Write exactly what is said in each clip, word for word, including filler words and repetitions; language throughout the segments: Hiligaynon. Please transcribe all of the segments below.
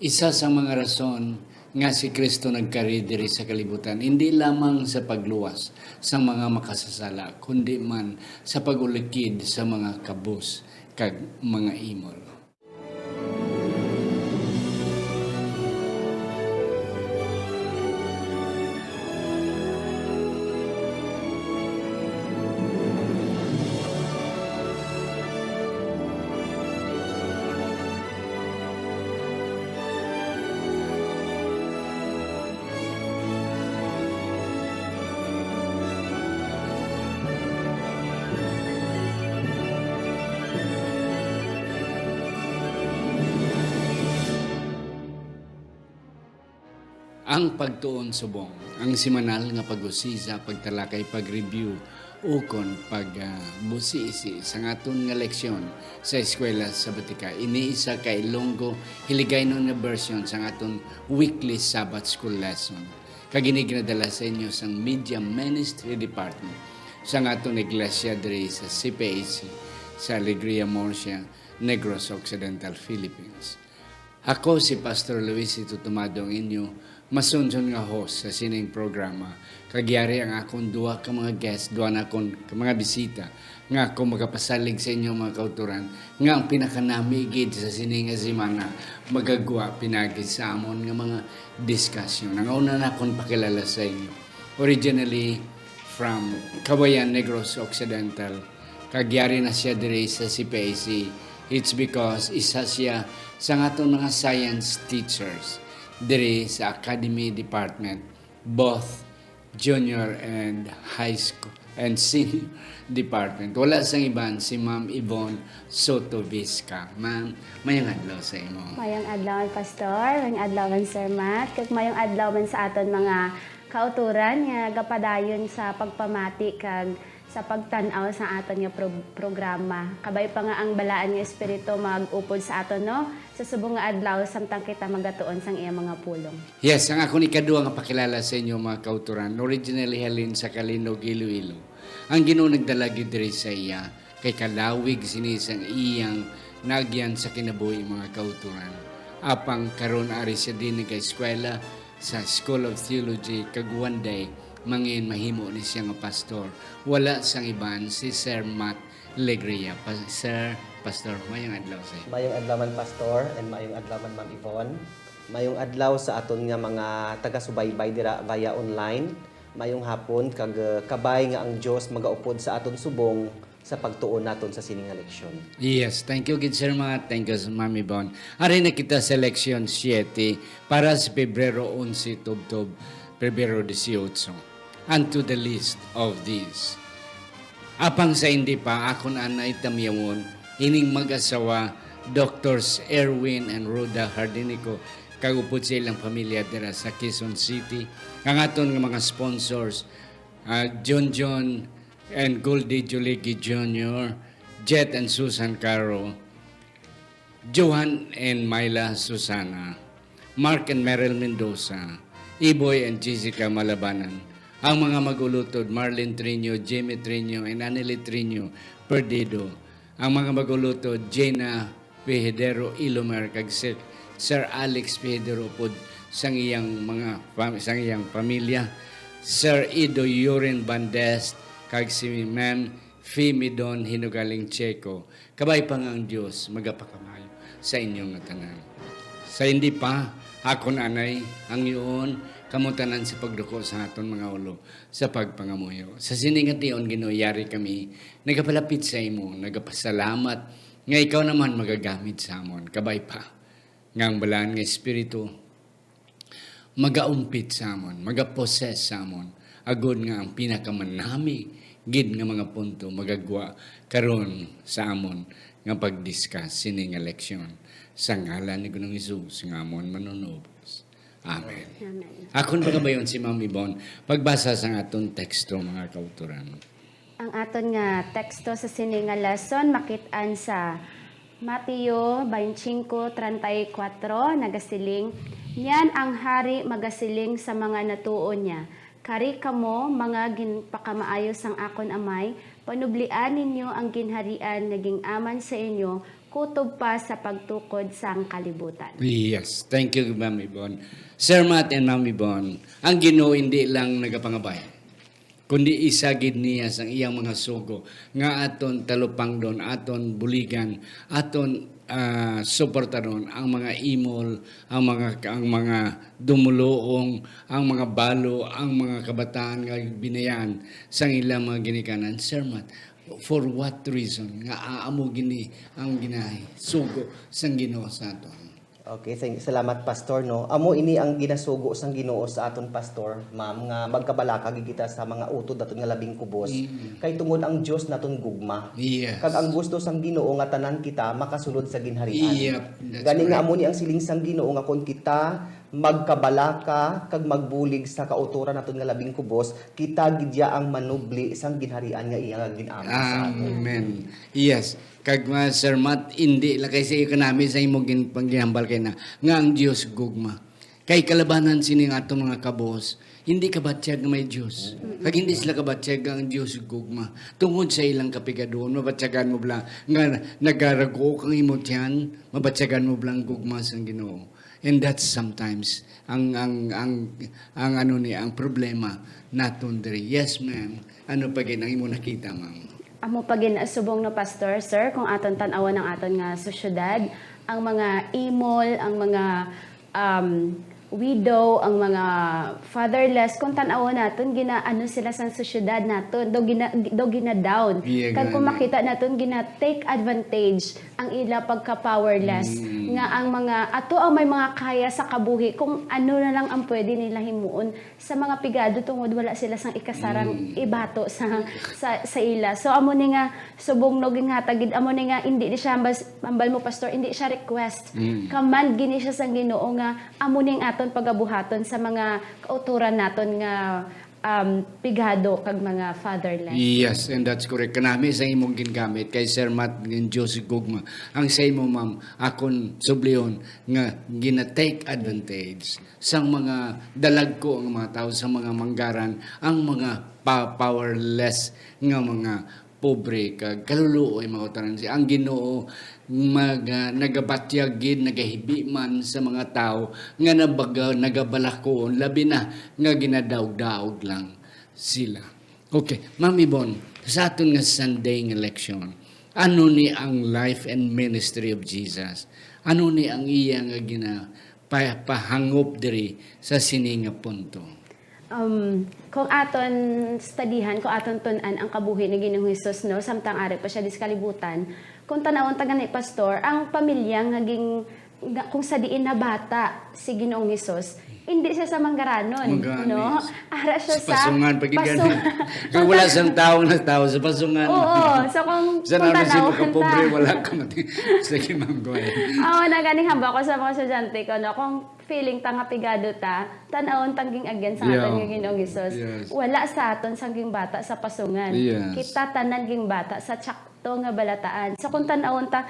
Isa sa mga rason nga si Cristo nagkari diri sa kalibutan, hindi lamang sa pagluwas sa mga makasasala, kundi man sa pag-ulikid sa mga kabus kag mga imol. Ang pagtuon subong, ang semanal nga pag-usisa, pagtalakay, pag-review, ukon pag, ah, busisi sa aton nga leksyon sa eskwela sa Batika. Ini isa ka Ilonggo Hiligaynon nga version sa aton weekly Sabbath School lesson. Kag ini ginadala sa inyo sang Media Ministry Department sa aton iglesia diri sa C P A C sa Alegria Murcia, Negros Occidental, Philippines. Ako si Pastor Luisito Tumado, ang inyo masunson nga host sa sining programa. Kag yari ang akon duha ka mga guest, duha na akon ka mga bisita nga ako magapasalig sa inyo, mga kauturan, nga ang pinakanami gid sa sini nga semana magagwa pinagi sa amon nga mga diskasyon. Ang una na akon pakilala sa inyo, originally from Caubayan, Negros Occidental, kag yari na siya diri sa C P A C. It's because isa siya sa aton mga science teachers diri sa academy department, both junior and high school and senior department. Wala sang iban, si Ma'am Yvonne Soto Visca. Ma'am, mayong adlaw sa imo. Mayong adlaw, Pastor. Mayong adlaw man, Sir Matt. Kag mayong adlaw man sa aton mga kauturan nga gapadayon sa pagpamati kag sa pagtan-aw sa aton nga pro-, programa. Kabay pa nga ang Balaan nga Espiritu mag-upod sa aton, no? Sa subong nga adlaw, samtang kita magatuon sang iya mga pulong. Yes, ang akon ikaduha nga pakilala sa inyo, mga kauturan, originally halin sa Calinog, Iloilo. Ang Ginoo nagdala gid diri sa iya, kay kalawig sini sang iyang naagyan sa kinabuhi, mga kauturan. Apang karon ari siya din nagaeskwela sa School of Theology, kag one day, mangin mahimo ni siya nga pastor. Wala sang iban, si Sir Matt Legria. Pa-, Sir Pastor, mayong adlaw sa inyo. Mayong adlaw man, Pastor, and mayong adlaw man, Ma'am Yvonne. Mayong adlaw sa aton nga mga taga-subaybay dira via online. Mayong hapon, kag, uh, kabay nga ang Dios magaupod sa aton subong sa pagtuon naton sa sini nga leksyon. Yes, thank you gid, Sir Matt. Thank you, Ma'am Yvonne. Ari na kita sa leksyon siete para sa Pebrero onse, tubtob Pebrero dieciocho. And to the list of these. Apang sa hindi pa, akon anay tamyawon ining mag-asawa, Doctors Erwin and Rhoda Hardinico, kag upod sa ilang pamilya dira sa Quezon City, ang aton nga mga sponsors, ah, John John and Goldie Juligi Junior, Jet and Susan Caro, Johan and Myla Susana, Mark and Meryl Mendoza, Iboy and Jessica Malabanan, ang mga mag-ulutod, Marlene Triño, Jimmy Triño, and Annelie Triño Perdido, ang mga mag-ulutod, Jena Pihidero Ilomer, kag Sir, Sir Alex Pihidero, upod sang iyang mga pam-, sang iyang pamilya, Sir Ido Yurin Bandes, kag si Ma'am Fimidon Hinugaling Checo. Kabay pa nga ang Dios magapakamaayo sa inyo nga tanan. Sa hindi pa, akon anay hangyoon kamo tanan sa pagduko sa aton mga ulo sa pagpangamuyo. Sa sini nga tion, Ginoo, yari kami nagapalapit sa imo, nagapasalamat nga ikaw naman magagamit sa amon. Kabay pa nga ang Balaan nga Espiritu magaumpit sa amon, magaposes sa amon, agod nga ang pinakamanami gid nga mga punto magagwa karon sa amon nga pag-discuss sini nga leksyon. Sa ngalan ni Ginoong Hesus nga amon Manunubos. Amen. Amen. Akon pagabayon si Ma'am Yvonne, pagbasa sang aton teksto, mga kauturan. Ang aton nga teksto sa sini nga lesson makit-an sa Mateo twenty-five thirty-four, nagasiling, "Niyan ang hari magasiling sa mga natuo niya, 'Kari kamo, mga ginpakamaayo sang akon Amay, panublian ninyo ang ginharian nga gin-aman sa inyo kutob pa sa pagtukod sang kalibutan. Yes, thank you, Ma'am Yvonne. Sir Matt and Ma'am Yvonne, ang Ginoo hindi lang nagapangabay, kundi isa gid niya sang iyang mga sugo nga aton talupangdon, aton buligan, aton ah, suportaron ang mga imol, ang mga ang mga dumuluong, ang mga balo, ang mga kabataan nga binayan sang ilang mga ginikanan. Sir Matt, for what reason nga amo gini ang ginasugo sang Ginoo sa aton? Okay, thank, salamat, Pastor, no. Amo ini ang ginasugo sang Ginoo sa aton, Pastor, ma'am, nga magkabalaka gid kita sa mga utod naton nga labing kubos. Kay tungod ang Dios naton gugma. Yes. Kag ang gusto sang Ginoo nga tanan kita makasulod sa ginharian. Yep, that's Gani nga correct. Amo ni ang siling sang Ginoo nga kon kita magkabalaka kag magbulig sa kautoran naton nga labing kubos, kita gid ya ang manubli sang ginharian nga iya nga gin-aman sa aton. Amen. Yes. Kag mga Sir Matt, hindi lang kay sa iyo kanami sa imong gin- pagginhambal kay na nga ang Dios gugma. Kay kalabanan sini nga atong mga kabos, hindi kabatyag nga may Dios. Kag hindi sila kabatyag nga ang Dios gugma. Tungod sa ilang kapigaduhon, mabatyagan mo bala nga nagarago kang imo tiyan, mabatyagan mo bala ang gugma sang Ginoo. And that's sometimes ang ang ang ang ano ni ang problema naton diri. Yes, ma'am. Ano pa gid ang imo nakita, ma'am? Amo pa gid subong no, Pastor, sir, kung aton tan-awon ang aton nga sosyedad, ang mga imol, ang mga um, widow, ang mga fatherless, kung tan-awon naton, ginaano sila sa sosyedad naton, do gina do gina-down. Iya, Kag kung gani. Makita naton, gina-take advantage ang ila pagka-powerless, nga ang mga ato ang may mga kaya sa kabuhi kung ano na lang ang pwede nila himuon sa mga pigado tungod wala sila sang ikasarang ibato sa, sa sa ila. So amo ni nga subong no ginhatag gid, amo ni nga hindi ni siya hambal, hambal mo, Pastor, hindi siya request. Command gini siya sang Ginoo nga amo ni ang aton pagabuhaton sa mga kautoran naton nga um, pigado kag mga fatherless. Yes, and that's correct. Kanami sa imong gingamit kay Sir Matt ng Diyos gugma. Ang sa imo, ma'am, akon sublion nga gina-take advantage sang mga dalagko ang mga tao, sa mga manggaran, ang mga pa- powerless nga mga pobre kag kaluluoy, mga kautoran. Si ang Ginoo mag, ah, nagabatyag gid, nagahibi man sa mga tawo nga nabaga, nagabalakuon, labi na nga ginadaog-daog lang sila. Okay, Ma'am Yvonne, sa aton nga Sunday nga leksyon, ano ni ang life and ministry of Jesus? Ano ni ang iya nga gina pa- pahangop diri sa sini nga punto? Um, kung aton studihan, kung aton tun-an ang kabuhi ni Ginoong Hesus, no, samtang ari pa siya dis kalibutan, kung tanawon ta gani, Pastor, ang pamilya nga ging nga, kung sa diin nabata si Ginoong Hesus, hindi siya sa manggaranon, Manggaranon. No? Ara siya Sa sa pasungan pa gid yan. pasu- Kung wala sang tawo na tawo sa pasungan. Oo, so kung Sa kung naman sino tanawon ka pobre, ta- wala ka mati. Sige, Ma'am, go ahead. Oo, na gani hamba ko sa mga estudyante ko, no? Kung feeling ta nga pigado ta, tanawon tang ging-agyan sa aton Yeah. nga Ginoong Hesus. Yes. Wala sa aton sang gingbata sa pasungan. Yes. Kita tanan gingbata sa tsakto nga balataan. So kung tanawon ta,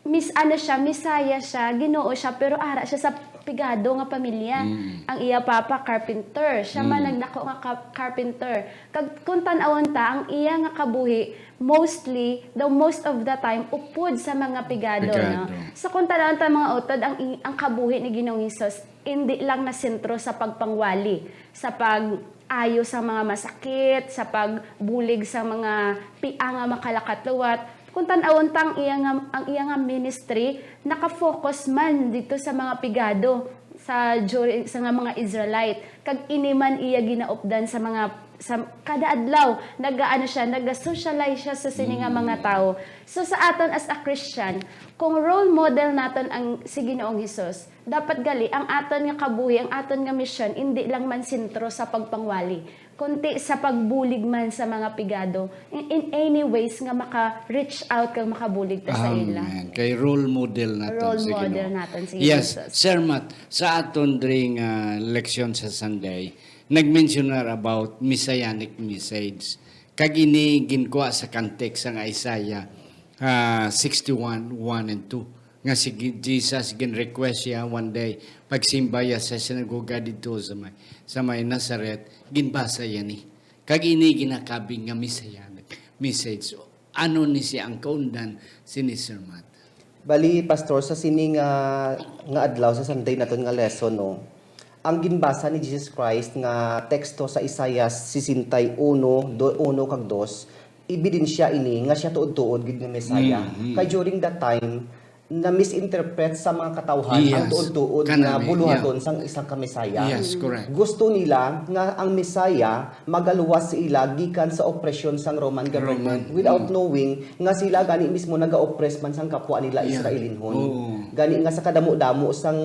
mis ano siya, Misaya siya, Ginoo siya, pero ara siya sa pigado nga pamilya. Ang iya papa carpenter, siya man nagdako nga ka- carpenter. Kag kung tan-awon ta, ang iya nga kabuhi mostly, the most of the time, upod sa mga pigado, no? Pigado. So kung tan-awon ta, mga utod, ang i- ang kabuhi ni Ginoong Hesus hindi lang nasentro sa pagpangwali, sa pag-ayo sa mga masakit, sa pagbulig sa mga pia nga makalakatluwat. Kung tan-awon ta ang iya nga, ang iya nga ministry, naka-focus man dito sa mga pigado sa during sa nga mga Israelite, kag ini man iya ginaupdan sa mga sa kada adlaw. Nagaano siya, naga-socialize siya sa sini nga mga tawo. So sa aton as a Christian, kung role model naton ang si Ginoong Hesus, dapat gali ang aton nga kabuhi, ang aton nga misyon, hindi lang man sentro sa pagpangwali, kundi sa pagbulig man sa mga pigado in, in any ways nga maka-reach out kag makabulig ta sa ila. Amen. Kay role model naton Role si model Ginoo. naton si Yes, Jesus. Sir Matt, sa aton diri nga leksyon sa Sunday, nag-mensionar about messianic message. Kag ini ginkuha sa context sang Isaiah ah, sixty-one, one and two, nga si Gi- Jesus gin-request siya one day, pagsimba ya sa sinagoga dito sa may, sa may Nazareth, ginbasa ya ni. Kag ini ginakabig nga messianic. message. Ano ni siya ang kaundan sini, Sir Matt? Bali, Pastor, sa sini nga, nga adlaw, sa Sunday naton nga lesson, no, ang ginbasa ni Jesus Christ nga teksto sa Isaias sesenta y uno, do, uno kag dos, ebidensya ini nga siya tuod-tuod gid nga Messiah. Mhm. Kay during that time, na-misinterpret sa mga katawhan ang Yes. tuod-tuod Kanami, nga buluhaton sang isa ka Messiah. Yes, correct. Gusto nila nga ang Messiah magaluwas sa ila gikan sa opresyon sang Roman government Roman. without knowing nga sila gani mismo naga-oppress man sang kapwa nila Yeah. Israelinhon. Oo. Gani nga sa kadamo-damo sang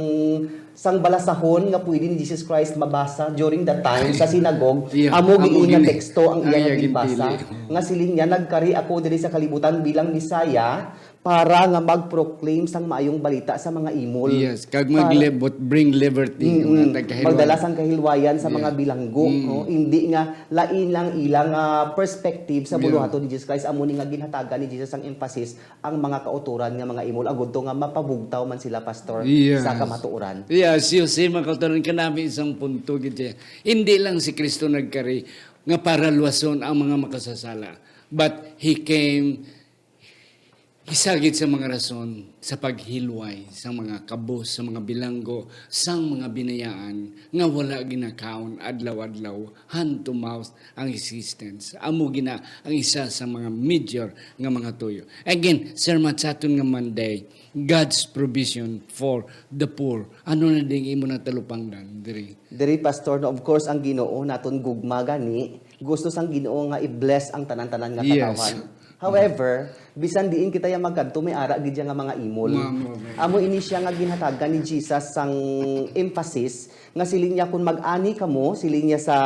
sang balasahon nga pwede ni Jesus Christ mabasa during that time sa synagogue, Yeah, amo amo giingon nga gini. teksto ang iya Ang iya nga ginbasa, ginpili. nga siling niya, "Nagkari ako diri sa kalibutan bilang Messiah para nga mag-proclaim sang maayong balita sa mga imol." Yes, kag Para- maglibot, bring liberty, Mm-mm. mga tagkahilway. Magdala sang kahilwayan sa Yeah. mga bilanggo, Mm. no? Hindi nga lain lang ilang ah, perspective sa Yeah. buluhaton ni Jesus Christ, amo ni nga ginhatagan ni Jesus ang emphasis ang mga kautoran nga mga imol, agud to nga mapabugtaw man sila, Pastor, Yes. sa kamatuoran. Yes, you see, mga kautoran, kanami isang punto gid siya. Hindi lang si Kristo nagkari nga para luwason ang mga makasasala, but He came, isa gid sa mga rason sa paghilway sa mga kabos, sa mga bilanggo, sang mga binayaan nga wala ginakaon adlaw-adlaw, hand to mouth ang existence. Amo gina ang isa sa mga major nga mga tuyo. Again, Sir Matt, sa aton nga Monday, God's provision for the poor. Ano na ding imo natalupangdan diri? Diri, Pastor, no, of course, ang Ginoo naton gugma gani, gusto sang Ginoo nga i-bless ang tanan-tanan nga Yes. katawhan. However, bisan diin kita ya magkadto, may ara gid ya nga mga imol. Mga, mga, mga. Amo ini siya nga ginhatagan ni Jesus sang emphasis, nga siling niya, "Kung mag-ani kamo," siling niya sa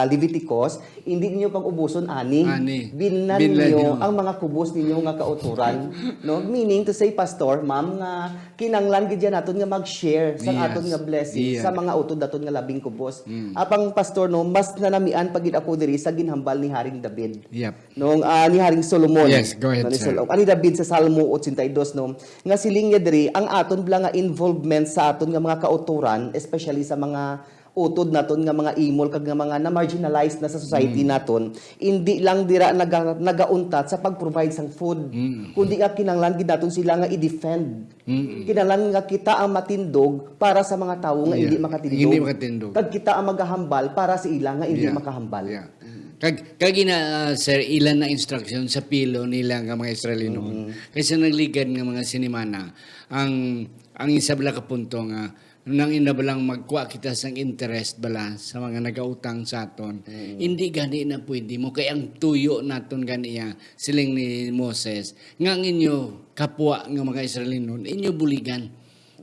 Leviticus, "hindi ninyo pag-ubuson ani. Ani. Binlan Binlan ninyo niyo. ang mga kubos ninyo nga kautoran." No? Meaning to say, Pastor, Ma'am, nga kinanglan gid ya naton nga mag-share sa Yes. aton nga blessing Yeah. sa mga utod daton nga labing kubos. Mm. Apang, Pastor, no, mas nanamian pa gid ako diri sa ginhambal ni Haring David. Yep. Nung, ah, ni Haring Solomon. Yes, go ahead, Ni sir. Solomon. Ani David sa Salmo eighty-two, no? Nga siling niya diri, ang aton bala nga involvement sa aton nga mga kautoran, especially sa mga utod naton nga mga imol kag nga mga na-marginalized na sa society Mm. naton, hindi lang dira naga-, nagauntat sa pag-provide sang food, Mm. kundi nga kinahanglan gid naton sila nga i-defend. Mm. Kinahanglan nga kita ang matindog para sa mga tawo nga Yeah. hindi makatindog. Hindi makatindog. Kag kita ang magahambal para sa ila nga hindi Yeah. makahambal. Yeah. Kag, kag ina, ah, sir, ilan na instruction sa pilo nila nga mga Israelinon. Mm-hmm. Kay sa nagligad nga mga sinimana, ang, ang isa bala ka punto nga, nang ina balang magkuha kita sang interest bala sa mga nagautang sa aton. Mm-hmm. Hindi gani na pwede mo, kay ang tuyo naton gani iya, siling ni Moses, nga ang inyo kapwa nga mga Israelinon, inyo buligan.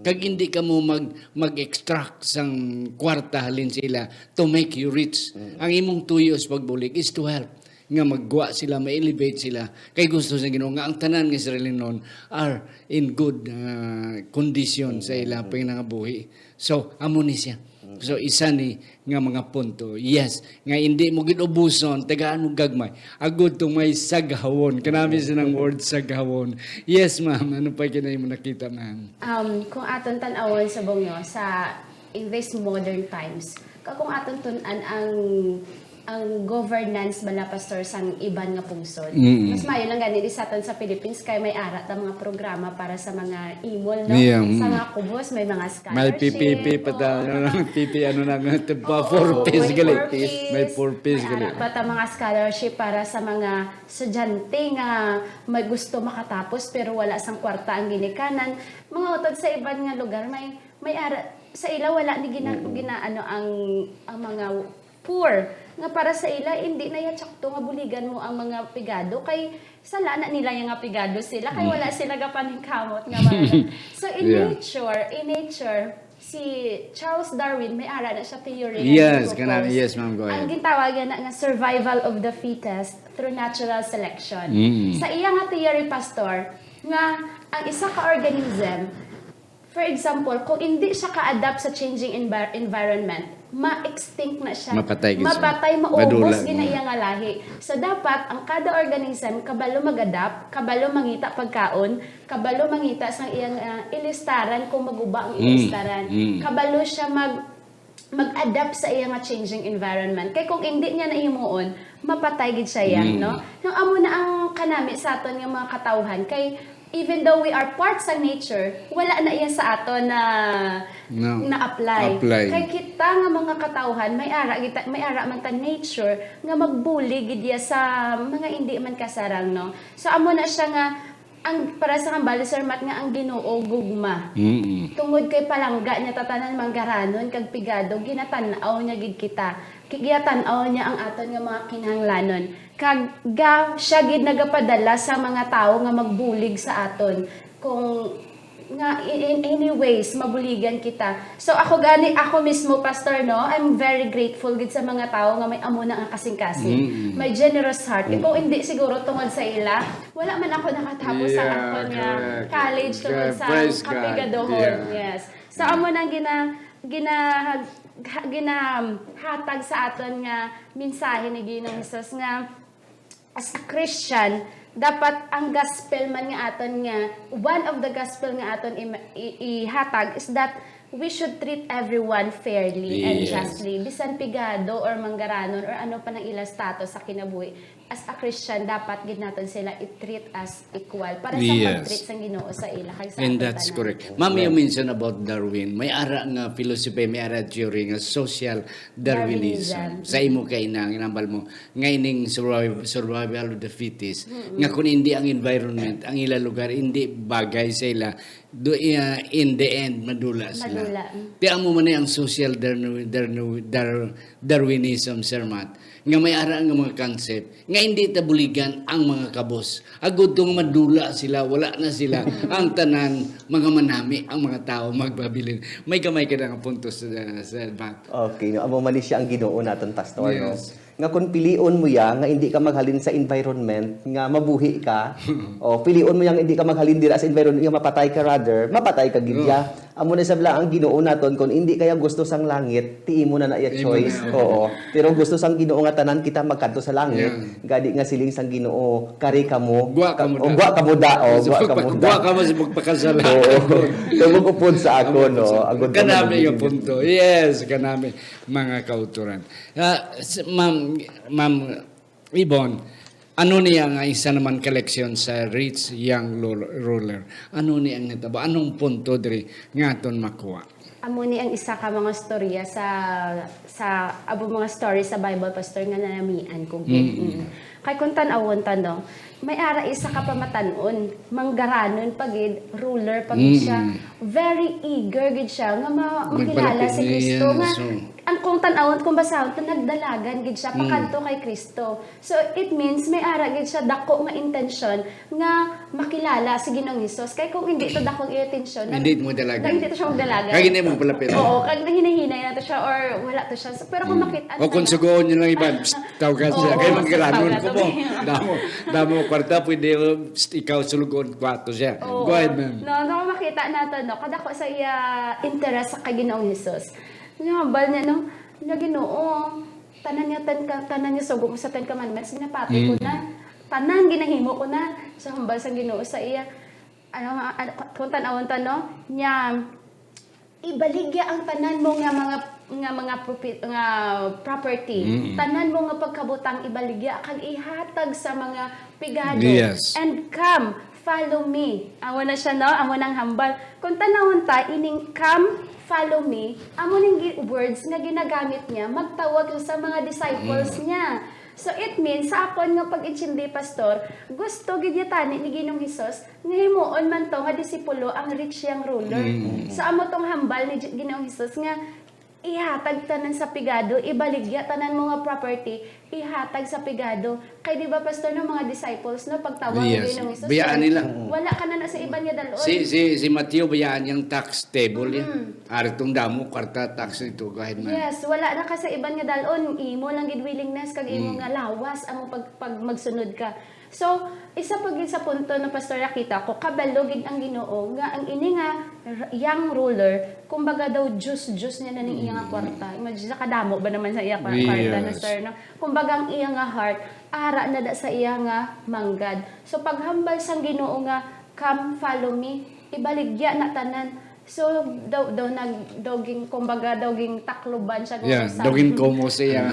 Kag hindi kamo mag, mag-extract sang kwarta halin sa ila to make you rich. Ang imong tuyo sa pagbulig is to help nga magwa sila, ma-elevate sila. Kay gusto sa Ginoo nga ang tanan nga Israelinon are in good, ah, condition sa ila panginangabuhi. So, amo ni siya. So, isa ni nga mga punto. Yes, nga hindi mo gid ubuson, tagaan mo gagmay. Agud tong may saghawon. Kanami sa nang word saghawon. Yes, ma'am. Ano pa kinay mo nakita, ma'am? Um, kung aton tan-awon sa bungyo, sa in these modern times, ka kung aton tun-an ang ang governance bala, Pastor, sang iban nga pungsod. Mm. Mas maayo lang gani di sa aton sa Philippines kay may ara ta mga programa para sa mga imol, no? Yeah, mm. Sa mga kubos, may mga scholarship. May P P P pa ta, Oo. ano lang, P P P, ano na, nga, Oo, four Ps may gali. four Ps. May four Ps May gali. ara pa ta mga scholarship para sa mga estudyante nga may gusto makatapos pero wala sang kwarta ang ginikanan. Mga utod sa iban nga lugar, may may ara sa ila wala ni gina, gina ano ang ang mga poor nga para sa ila hindi na ya tsakto nga buligan mo ang mga pigado kay sala na nila yung nga pigado sila kay wala sila gapaningkamot nga mga so in Yeah. nature in nature si Charles Darwin may ara na siya theory nga Yes, gipropose. kanami. Yes, ma'am, go ahead. Ang gintawag na nga survival of the fittest through natural selection. Mm. Sa iya nga theory, Pastor, nga ang isa ka organism, for example, kung hindi siya ka-adapt sa changing envir- environment, ma-extinct na siya. Mapatay gid siya. Mapatay, maubos Madula, gina mm. iya nga lahi. So dapat ang kada organism kabalo mag-adapt, kabalo mangita pagkaon, kabalo mangita sang iyang ah, ilistaran kung maguba ang Mm, ilistaran. mm. Kabalo siya mag mag-adapt sa iya nga changing environment. Kay kung hindi niya nahimuon, mapatay gid siya, ya, no? Nang amo na ang kanami sa aton nga mga katawhan, kay even though we are part sa nature, wala na iya sa aton na No. na-apply. Apply. Kay kita nga mga katawhan, may ara kita, may ara man ta nature nga magbuli gid iya sa mga indi man kasarang, no? So, amo na siya nga ang para sa hambal ni Sir Matt nga ang Ginoo gugma. Mm-mm. Tungod kay palangga niya tatanan manggaranon kag pigado, ginatan-aw niya gid kita. Ki-, ginatan-aw niya ang aton nga mga kinahanglanon. Kag ga, siya gid nagapadala sa mga tawo nga magbulig sa aton. Kung nga in, in any ways mabuligan kita. So ako gani, ako mismo, Pastor, no, I'm very grateful gid sa mga tawo nga may amo na nga kasing-kasing. Mm. May generous heart. Mm. Kung hindi siguro tungod sa ila, wala man ako nakatapos sa Yeah, akon nga correct. college tungod Yeah, sa praise God. kapigadohon. Yeah. Yes. So amo nang gina gina ginahatag sa aton nga mensahe ni Ginoong Hesus nga as a Christian, dapat ang gospel man nga aton nga, one of the gospel nga aton im-, i-, ihatag is that we should treat everyone fairly and Yes. justly. Bisan pigado or manggaranon or ano pa nang ila status sa kinabuhi, as a Christian, dapat gid naton sila i-treat as equal para sa Yes. pag-treat sang Ginoo sa ila kag sa And aton that's tanan. correct. Ma'am, you Amen. mentioned about Darwin. May ara nga philosophy, may ara theory nga social Darwinism. Darwinism. Sa imo kay na, ginambal mo, nga ining surviv-, survival of the fittest, Mm-mm. nga kung hindi ang environment, ang ila lugar, hindi bagay sa ila, do, ah, in the end, madula sila. Madula, mm. Ti amo man ni ang social Darwi-, Darwi-, Dar-, Darwinism, Sir Matt, nga may ara nga mga concept, nga hindi ta buligan ang mga kabos. Agud to nga madula sila, wala na sila, ang tanan, mga manami, ang mga tao, magbabilin. May gamay ka na nga punto sa, sa Matt. Okay, no? Amo man ni siya ang Ginoo naton, Pastor, no? Yes. Nga kung pilion mo ya, nga hindi ka maghalin sa environment, nga mabuhi ka, o pilion mo yang hindi ka maghalin dira sa environment, nga mapatay ka rather, mapatay ka gid ya. Amo na sab lang ang Ginoo naton, kung hindi kaya gusto sang langit, ti imo na na iya Imo choice. na. Oo. Pero gusto sang Ginoo nga tanan kita magkadto sa langit, Yeah. gadi nga siling sang Ginoo, kari kamo, Gwa kamo o da. gwa kamo da, o gwa kamo da. Gwa kamo sa magpakasala. Oo. Tubog upod sa ako, Tubog no? upod sa Agud ka Kanami magiging yung punto. Yes, kanami, mga kauturan. Ah, s-, Ma'am, Ma'am Yvonne, ano niya nga isa naman ka leksyon sa rich young lu-, ruler? Ano ni ang natabo? Anong punto diri nga aton makuha? Amo ni ang isa ka mga storya sa, sa, amo mga story sa Bible, Pastor, nga nanamian ko gid. Mm. Mm. Kay kung tan-awon ta, no, may ara isa ka pamatan-on, manggaranon pa gid, ruler pa gid siya. Mm. Very eager gid siya nga ma-, makilala Magpalapit si niya, Kristo, nga so ang kung tan-awon, kung basahon to, nagdalagan gid siya Mm. pakadto kay Kristo. So, it means may ara gid siya dako nga intensyon nga makilala si Ginoong Hesus. Kay kung hindi to dako ang iya intensyon, na, Hindi mo dalagan. na hindi to siya magdalagan. Kag hindi mo palapit. Oo, kag nahinahinay na to siya or wala to siya. So, pero kung Mm. makita O kung na sugoon niya lang iban, psst, tawag ka siya. Oo, Kay magkaranon tawag ko ka mo. to. Damo, damo kwarta, pwede, psst, ikaw sulugon, kwato siya. Oo. Go ahead, ma'am. No, no, makita nato, no, kadako sa iya interes sa kay Ginoong Hesus. Nga, hambal niya, no, nga Ginoo, tanan nga ten ka, tanan nga sugo mo sa Ten Commandments, ginapati ko Mm. na. Tanan ginahimo ko na. So, hambal sang Ginoo sa iya. Ano nga, ano, kung tan-awon ta, no? Niya, ibaligya ang tanan mo nga mga, nga mga propi-, nga property. Mm. Tanan mo nga pagkabutang ibaligya kag ihatag sa mga pigado. Yes. And come, follow me. Amo na siya, no? Amo nang hambal. Kung tanawon ta, ining "Come, follow me," amo ning gi-, words nga ginagamit niya, magtawag sa mga disciples Mm. niya. So, it means, sa akon nga pag-intindi, Pastor, gusto gid ya tani ni Ginoong Hesus nga himuon man to nga disipulo ang rich young ruler. Mm. So, amo tong hambal ni G-, Ginoong Hesus nga ihatag tanan sa pigado, ibaligya tanan mo nga property, ihatag sa pigado. Kay di ba, Pastor, no, mga disciples, no, pagtawag Yes. ni Ginoong Hesus, Bayaan nila. wala ka na, na sa iban nga dal-on. Si, si, si Mateo, bayaan yang tax table yan. Mm. Ari tong damo, kwarta, tax ito, kahit man. Yes, wala na ka sa iban nga dal-on. Imo lang gid willingness, kag imo Mm. nga lawas, ang pag, pag magsunod ka. So, isa pa gid sa punto na, Pastor, nakita ko, kabalo gid ang Ginoo nga ang ini nga r-, young ruler, kumbaga daw, juice-juice niya na ning iya nga Mm. kwarta. Imagine, sa kadamo ba naman sa iya kwa-, kwarta na, Yes. sir, no? Kumbaga, ang iya nga heart, ara na da sa iya nga manggad. So, paghambal sang Ginoo nga, "Come, follow me," ibaligya na tanan. So, daw, daw nag, daw ging, kumbaga, daw ging takluban siya, Yeah, sang- daw ging komo siya.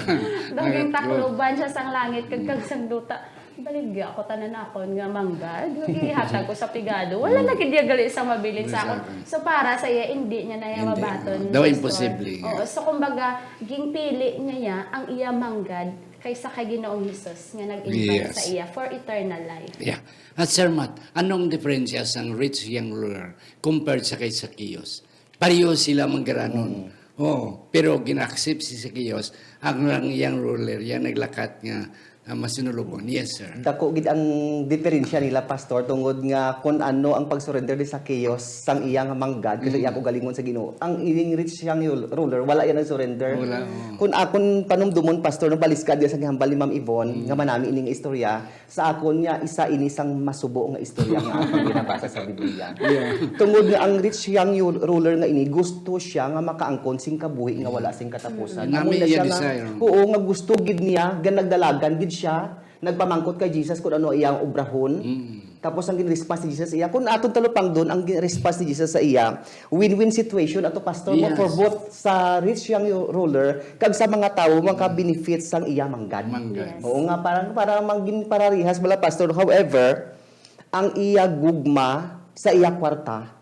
Daw ging takluban siya sang langit, kag, kag sang duta. Baligya ako tanan akon nga manggad, nga gihatag ko sa pigado. Wala na gid iya gali sa mabilin sa akon. So, para sa iya, hindi niya na iya Hindi. mabaton, Daw Pastor. Imposible. Oo, so, kumbaga, ginpili niya ang iya manggad kaysa kay Ginoong Jesus nga nag-invite Yes. sa iya for eternal life. Yeah. At Sir Matt, anong diferensya sang rich young ruler compared sa kay Zacchaeus? Pareho sila manggaranon. Oh, pero gina-accept si Zacchaeus, ang lang young ruler, yan naglakat nga ah, masinulubon. Yes, sir. Dako gid ang diferensya nila, Pastor, tungod nga kun ano ang pag-surrender ni Zacchaeus sang iya nga manggad kay sa iya kaugalingon sa Ginoo. Ang ining rich young ruler, wala yan nag-surrender. Wala, oh. Kun akon panumdumon, Pastor, no, baliskad diya sa gihambal ni Ma'am Yvonne nga manami ining istorya, sa akon niya isa ini sang masubo nga istorya nga akon ginabasa sa Biblia. Tungod nga ang rich young ruler nga ini gusto siya nga makaangkon sing kabuhi nga wala sing katapusan. Nami Amo na iya siya nga, desire. Oo, nga gusto gid niya, nga nagdalagan gid siya, nagpamangkot kay Jesus kung ano iyang obrahon. Tapos ang gin-response ni Jesus sa iya, kung atong talupangdon, ang gin-response ni Jesus sa iya, win-win situation ato, Pastor, mo Yes. for both sa rich young ruler kag sa mga tawo, mga benefits sang iya manggad. Manggad. Yes. Oo nga, parang para magin pararihas bala, Pastor. However, ang iya gugma sa iya kwarta,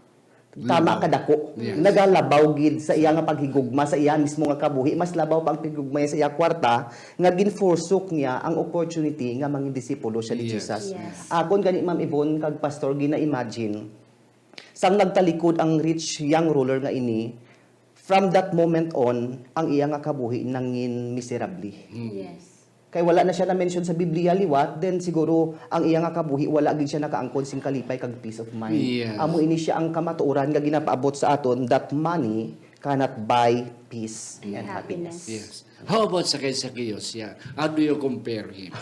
tama kadako. Yes. Nagalabaw gid sa iya nga paghigugma sa iya mismo nga kabuhi. Mas labaw pa ang paghigugma niya sa iya kwarta nga ginfursok niya ang opportunity nga mangin disipulo siya ni Yes. Jesus. Yes. Akon gani, Ma'am Yvonne kag Pastor, gina-imagine sang nagtalikod ang rich young ruler nga ini, from that moment on, ang iya nga kabuhi nangin miserable. Yes. Kay wala na siya na-mention sa Biblia liwat, then siguro ang iya nga kabuhi wala gid siya nakaangkon sing kalipay kag peace of mind. Yes. Amo ini siya ang kamatuoran nga ginapaabot sa aton that money cannot buy peace and And happiness. happiness. Yes. How about sa kay Zacchaeus? Yeah. How do you compare him?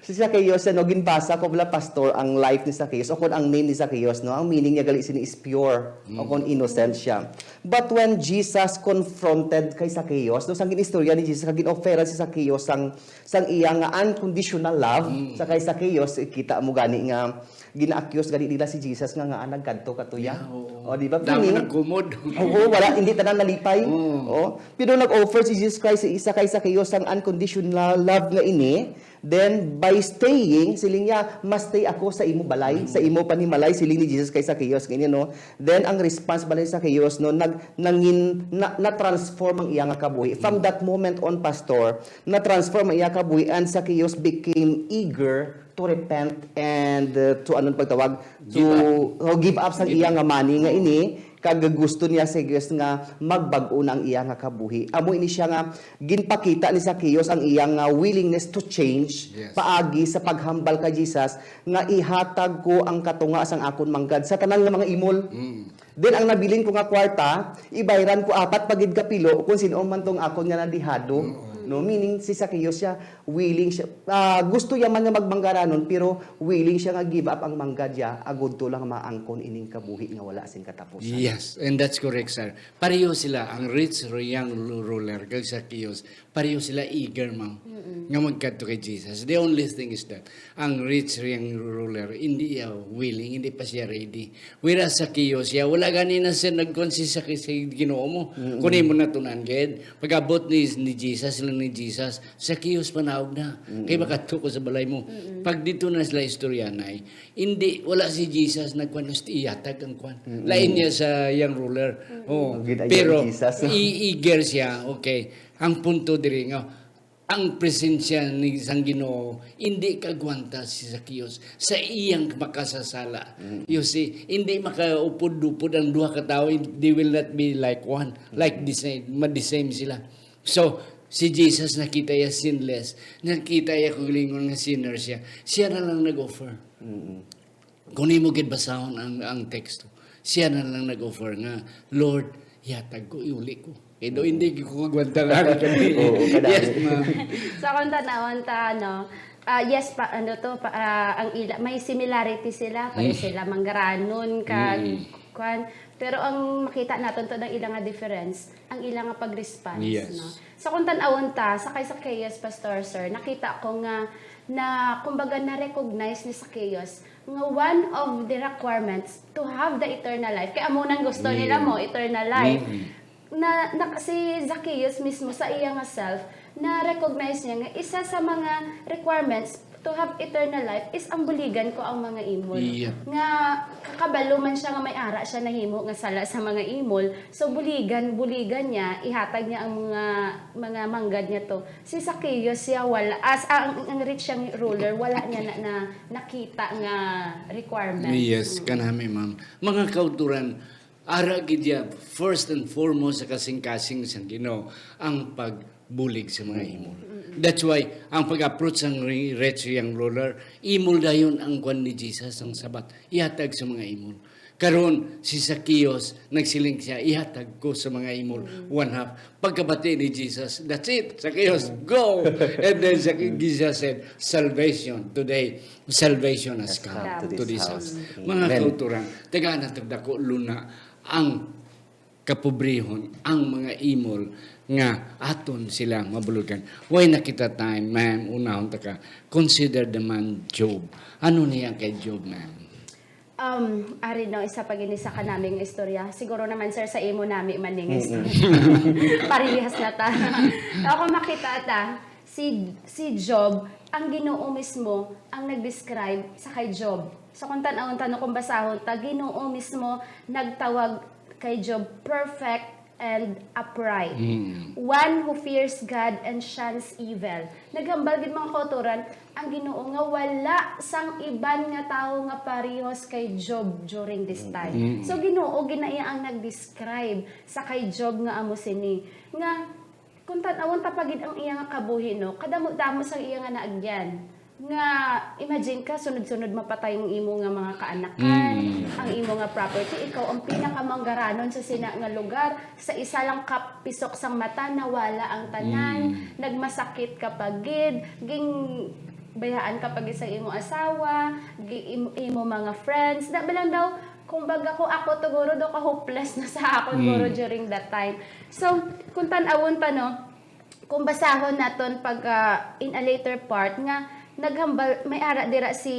Si Zacchaeus, ano, ginbasa ko bala, Pastor, ang life ni Zacchaeus, o kung ang name ni Zacchaeus, no, ang meaning niya gali sini is pure, o kung innocent siya. But when Jesus confronted kay Zacchaeus, no, sang gin-istorya ni Jesus, kag gin-offeran si Zacchaeus sang, sang iya nga unconditional love sa kay Zacchaeus, kita mo gani nga gina-accuse gani nila si Jesus nga, nga nagkadto katuya. Yeah, oo. O, di ba? Damo Meaning, nagkumod. Oo, wala, hindi tanan nalipay. Mm. Oh, pero nag-offer si Jesus Christ sa isa kay Zacchaeus sang unconditional love nga ini. Then, by staying, siling niya, "Mas stay ako sa imo balay, sa imo panimalay," siling ni Jesus kay Zacchaeus, ganyan, no? Then, ang response bala ni Zacchaeus, no, nag, nangin, na, na-transform ang iya nga kabuhi. From that moment on, Pastor, na-transform ang iya kabuhi, and Zacchaeus became eager to repent and, uh, to, anong pagtawag? To Give up. oh, give up sang iya nga money nga ini, kag gusto niya sa Dios nga magbag-o na ang iya nga kabuhi. Amo ini siya nga ginpakita ni Zacchaeus ang iya nga willingness to change Yes. paagi sa paghambal kay Jesus nga, "Ihatag ko ang katunga sang akon manggad sa tanan nga mga imol." Mm. Then ang nabilin ko nga kwarta, ibayran ko apat pa gid ka pilo kung sin-o man tong akon nga nadihado. No, meaning si Zacchaeus siya, willing siya, ah, gusto niya man nga magmanggaranon, pero willing siya nga give up ang manggad niya, agud to lang maangkon ining kabuhi nga wala sing katapusan. Yes, and that's correct, sir. Pareho sila, ang rich young ruler kag Zacchaeus, pareho sila eager, ma'am, nga magkadto kay Jesus. The only thing is that ang rich young ruler, hindi siya willing, hindi pa siya ready. Whereas Zacchaeus, siya, wala gani na siya nagkuhan si Zacchaeus sa Ginoo mo. Kung imo natunan, gid, pag-abot ni, ni Jesus, sila ni Jesus, "Zacchaeus, panaog na. Kay makadto ko sa balay mo." Pag dito na sila istoryanay, hindi, wala si Jesus nagkuhan, "Gusto iyatag ang kuhan." Lain niya sa young ruler. Oh, Ang gid-, pero Jesus. i-, eager siya, okay. Ang punto diri nga, ang presensya ni sang Ginoo, hindi kagwanta si Zacchaeus sa iyang makasasala. You see, hindi makaupod-upod ang duha ka tawo, they will not be like one, like the same, ma-the same sila. So, si Jesus nakita iya sinless, nakita iya kaugalingon nga sinner siya. Siya na lang nag-offer. Kung imo gid basahon ang, ang teksto, siya na lang nag-offer nga, "Lord, yatag ko, iuli ko. Kay daw hindi ko kagwanta nga ari kami." Oo, kadali. Yes, ma'am. So, kung tanawon ta, ano, ah, yes, pa, ano to, pa, ah, ang ila, may similarity sila, pareho sila manggaranon, kag, kwan. Pero ang makita naton to, ang ila nga difference, ang ila nga pag-response, Yes. no? So, kung tanawon ta, sa kay Zacchaeus, Pastor, sir, nakita ko nga, na, kumbaga, na-recognize ni Zacchaeus Nga one of the requirements to have the eternal life, kay amo nang gusto nila Yeah. mo, eternal life. Mm-mm. Na, na, si Zacchaeus mismo sa iya nga self, na-recognize niya nga isa sa mga requirements to have eternal life is ang buligan ko ang mga imol. Yeah. Nga kakabalo man siya nga may ara siya nahimo nga sala sa mga imol. So, buligan, buligan niya, ihatag niya ang mga, mga manggad niya to. Si Zacchaeus siya wala, as ang, ang rich yang ruler, wala niya na, na nakita nga requirements. Yes, Mm. kanami, ma'am. Mga kauturan, ara gid ya, first and foremost sa kasing-kasing sang Ginoo ang pagbulig sa mga imol. Mm. That's why ang pag-approach sang ri-, rich yang ruler, imol dayon ang kwan ni Jesus ang Sabat, ihatag sa mga imol. Karon, si Zacchaeus, nagsiling siya, "Ihatag ko sa mga imol, Mm. one half." Pagkabati ni Jesus, "That's it, Zacchaeus, Mm. go!" And then Zac-, Mm. Jesus said, "Salvation today, salvation has Has come come to to this this house." house. Mm. Mga Amen. kauturan, tagaan nato dako luna ang kapobrehon, ang mga imol nga aton sila mabulugan. Way na kita time, ma'am, unahon ta ka. Consider the man Job. Ano niya kay Job, ma'am? Um, ari no, isa pa gini sa kanami nga istorya. Siguro naman, sir, sa imo nami man ning Mm-mm. istorya. Parehas na ta. Ako makita ta, si, si Job, ang Ginoo mismo ang nag-describe sa kay Job. So, kung tan-awon ta, no, kung basahon ta, Ginoo mismo nagtawag kay Job perfect and upright. Mm. One who fears God and shuns evil. Naghambal gid, mga kauturan, ang Ginoo nga wala sang iban nga tawo nga parehas kay Job during this time. Mm. So, Ginoo gid na iya ang nag-describe sa kay Job nga amo sini. Nga, kung tan-awon ta pa gid ang iya nga kabuhi, no, kadamo-damo sang iya nga naagyan. Nga, imagine ka, sunod-sunod mapatay ang imo nga mga kaanakan, Mm. ang imo nga property, ikaw ang pinakamanggaranon sa sina nga lugar, sa isa lang ka pisok sang mata, nawala ang tanan, Mm. nagmasakit ka pa gid, gin-, bayaan ka pa gid sa imo asawa, gi-, im-, imo mga friends. Da ba lang daw, kumbaga, kung ako to, guro, daw ka-hopeless na sa akon, Mm. guro, during that time. So, kung tan-awon pa, no, kung basahon naton pag, ah, in a later part nga naghambal, may ara dira si,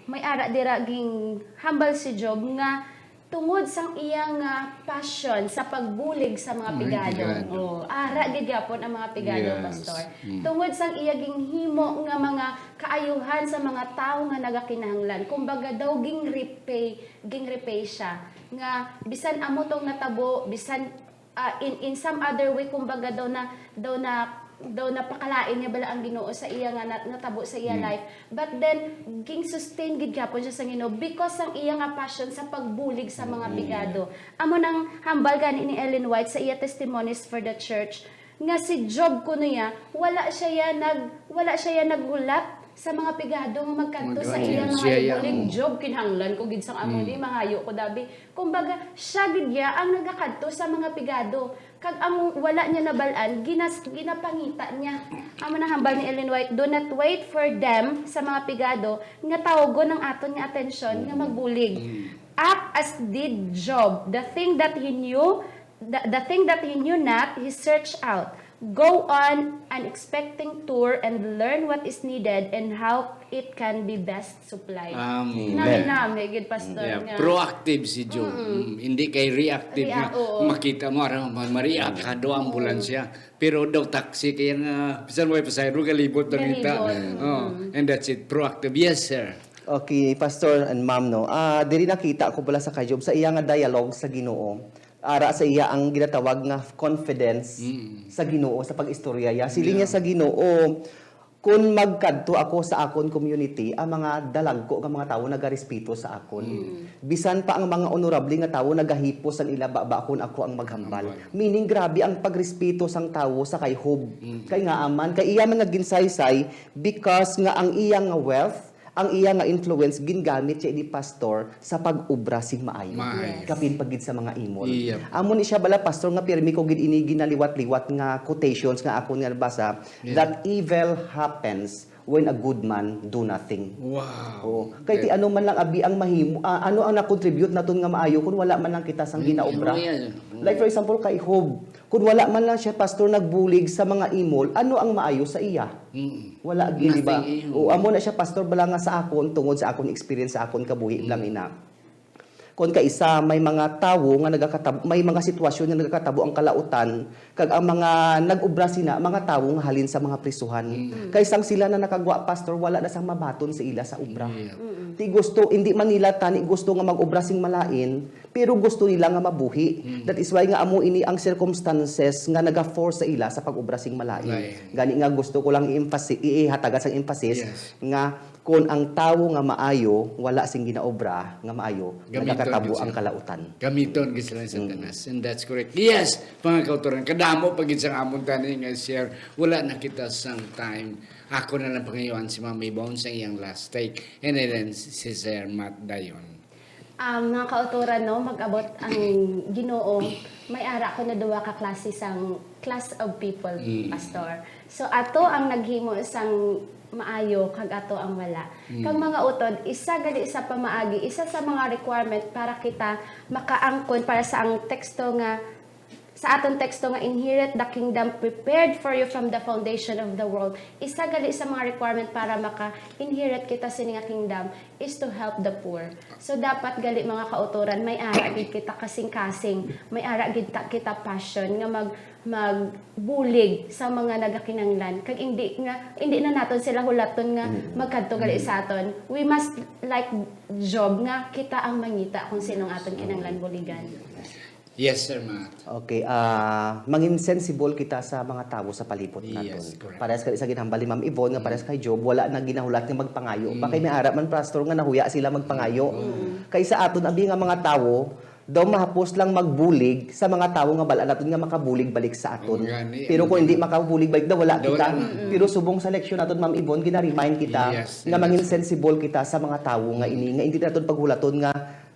may ara dira ging hambal si Job nga tungod sang iya nga passion sa pagbulig sa mga Ay, pigado. pigado. Oh, ara gid gyapon ang mga pigado, Yes. Pastor. Mm. Tungod sang iya ginhimo nga mga kaayuhan sa mga tawo nga nagakinahanglan. Kumbaga daw ging repay, ging repay siya nga bisan amo tong natabo, bisan ah, in, in some other way, kumbaga daw na, daw na, daw napakalain niya bala ang Ginoo sa iya nga nat-, natabo sa iya Mm. life. But then, ging-sustain gid gyapon siya sa Ginoo because sang iya nga passion sa pagbulig sa mga Mm. pigado. Amo nang hambal gani ni Ellen White sa iya Testimonies for the Church, nga si Job kuno ya, wala siya ya nag-, wala siya ya naghulat sa mga pigado nga magkadto sa Mag-, iya yes, mga siya ya, bulig. oh. Job, kinahanglan ko gid sang amo Mm. ni, mangayo ko dabi. Kumbaga, siya gid ya ang nagakadto sa mga pigado. Kag ang wala niya nabal-an, ginas-, ginapangita niya. Amo na hambal ni Ellen White, "Do not wait for them," sa mga pigado, "nga tawgon ang aton nga atensyon nga magbulig." Mm. Act as did Job. The thing that he knew, the, the thing that he knew not, he searched out. Go on an expecting tour and learn what is needed and how it can be best supplied. Um, Amen. Nami-nami gid, Pastor, Yeah, nga proactive si Job. Mm. Mm, hindi kay reactive React, nga oo. makita mo, ara, ma-, ma-react ka, do Oo. ambulansya. Pero daw taxi, kaya nga, bisan may pasahero, galibot na kita. Galibot. Oh, Mm. and that's it, proactive. Yes, sir. Okay, Pastor and Ma'am, no? Ah, diri nakita ko pala sa kay Job, sa iya nga dialogue sa Ginoo. Ara sa iya ang ginatawag nga confidence Mm. sa Ginoo sa pag-istorya niya. Siling niya Yeah. sa Ginoo, "Kun magkadto ako sa akon community, ang mga dalagko nga mga tawo nagarespeto sa akon. Mm. Bisan pa ang mga honorable nga tawo nagahipos sang ila baba kon ako ang maghambal." Hambal. Meaning, grabe ang pagrespeto sang tawo sa kay Job. Mm. Kay ngaa man, kay iya man nga ginsaysay, because nga ang iya nga wealth, ang iya nga influence gingamit siya ini, Pastor, sa pag-obra sing maayo. Maayo. Yes. Kapin pa gid sa mga imol. Yep. Amo ni siya bala, Pastor, nga pirmi ko gid ini ginaliwat-liwat nga quotations nga akon nga nabasa, Yeah. that evil happens "When a good man do nothing." Wow. Oo. Kay ti ano man lang abi ang mahimo, ah, ano ang na-contribute naton nga maayo kung wala man lang kita sang ginaobra? Yan. Like for example kay Job, kung wala man lang siya, pastor, nagbulig sa mga imol, ano ang maayo sa iya? Mm. Wala gid, di ba? Nothing, eh. O amo na siya, pastor, bala nga sa akon, tungod sa akon experience sa akon kabuhi lang ina. Kon kaisa may mga tawo nga nagakatabo, may mga sitwasyon nga nagakatabo ang kalautan, kag ang mga nag-obra sina mga tawo nga halin sa mga prisuhan. Kay sang sila na nakagwa, pastor, wala na sang mabaton sa ila sa obra. Yeah. Ti gusto, hindi man nila tani gusto nga mag-obra sing malain, pero gusto nila nga mabuhi. That is why nga amo ini ang circumstances nga naga-force sa ila sa pag-obra sing malain. Lain. Gani nga gusto ko lang i-emphasi-, ihatagan sang emphasis Yes. nga kon ang tawo nga maayo wala sing ginaobra nga maayo, Gamiton nagakatabo gid ang sila. Kalautan. Gamiton gid sila ni Satanas. And that's correct. Yes, mga kautoran, kadamo pa gid sang amon tani nga share. Wala na kita sang time. Ako na lang pangayuan si Ma'am Yvonne sa iyang last take. And then si Sir Matt dayon. Um, mga kautoran, no, mag-abot ang Ginoo, may ara ko na duwa ka klase sang class of people, Mm. Pastor. So, ato ang naghimo sang maayo, kag ato ang wala. Kag mga utod, isa gali sa pamaagi, isa sa mga requirement para kita makaangkon para sa ang teksto nga, sa aton teksto nga, "Inherit the kingdom prepared for you from the foundation of the world." Isa gali sa mga requirement para maka-inherit kita sini nga kingdom is to help the poor. So, dapat gali, mga kautoran, may ara gid kita kasing-kasing, may ara gid ta-, kita passion nga mag magbulig sa mga nagakinanglan, kag hindi nga, hindi na naton sila hulaton nga magkadto gali sa aton. We must, like Job, nga kita ang mangita kung sino ang aton kinanglan buligan. Yes, Sir Matt. Okay, ah, mangin sensible kita sa mga tawo sa palibot naton. Yes, correct. Parehas kay sa ginhambal ni Ma'am Yvonne nga parehas kay Job, wala na ginahulat nga magpangayo. Pa kay may ara man, pastor, nga nahuya sila magpangayo. Kay sa aton abi nga mga tawo, daw mahapos lang magbulig sa mga tawo nga bal-an naton nga makabulig balik sa aton. Oo, gani. Pero kung hindi makabulig balik, daw wala Daw kita. wala na. Pero subong sa leksyon naton, Ma'am Yvonne, gina-remind kita Yes, nga yes. mangin sensible kita sa mga tawo nga ini, nga hindi naton paghulaton nga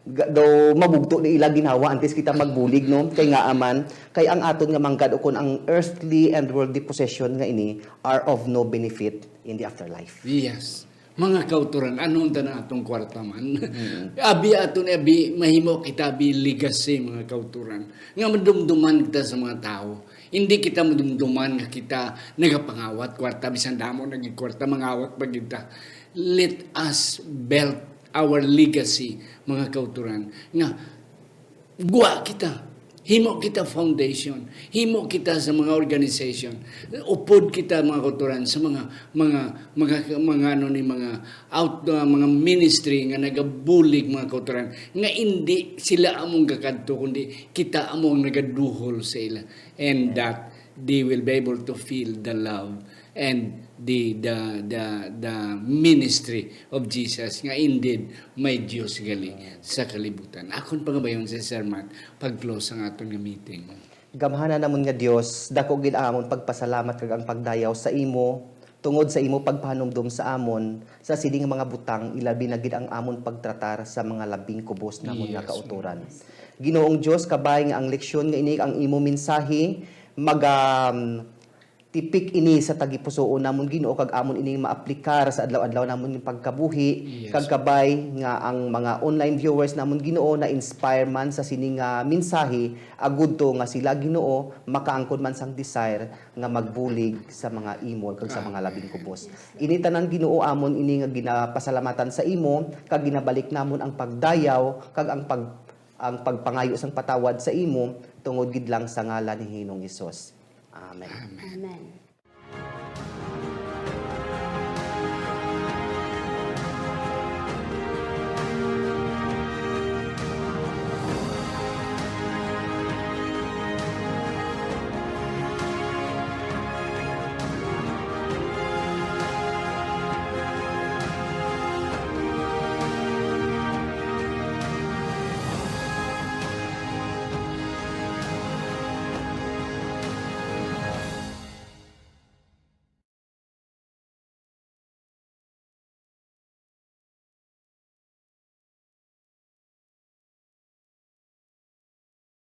ga-, daw mabugto ni ila ginawa antes kita magbulig, no? Kay nga aman, kay ang aton nga manggad ukon ang earthly and worldly possession nga ini are of no benefit in the afterlife. Yes. Mga kauturan, anong ta na atong kwarta man? Abi ato ni abi, mahimo kita abi legacy, mga kauturan. Nga madumduman kita sa mga tawo. Hindi kita madumduman nga kita nagapangawat kwarta, bisan damo na gid kwarta, mangawat pa gid ta. Let us build our legacy, mga kauturan. Nga gwa kita. Himo kita foundation. Himo kita sa mga organization. Upod kita, mga kauturan, sa mga, mga, mga, mga, ano ni, mga out, uh, mga ministry nga nagabulig, mga kauturan, nga indi sila among gakadto, kundi kita among nagaduhol sa ila. And that they will be able to feel the love and the, the, the, the ministry of Jesus, nga indeed may Dios gali sa kalibutan. Akon pangabayon si Sir Matt, pag-close ang aton nga meeting. Gamhanan namon nga Dios, dako gid ang amon pagpasalamat kag ang pagdayaw sa imo, tungod sa imo pagpahanumdom sa amon sa sini nga mga butang, ilabi na gid ang amon pagtratar sa mga labing kubos namon nga Yes. kautoran. Ginoong Dios, kabay nga ang leksyon nga ini, ang imo mensahe, maga, um, tipik ini sa tagipusoon namon, Ginoo, kag amon ining maaplikar sa adlaw-adlaw namon nga pagkabuhi, Yes. kag kabay nga ang mga online viewers namon, Ginoo, na-inspire man sa sini nga mensahe, agud to nga sila, Ginoo, makaangkon man sang desire nga magbulig sa mga imol kag sa mga labing kubos. Ini tanan, Ginoo, amon ini nga ginapasalamatan sa imo, kag ginabalik namon ang pagdayaw kag ang pag-, ang pagpangayo sang patawad sa imo, tungod gid lang sa ngalan ni Ginoong Hesus. Amen. Amen.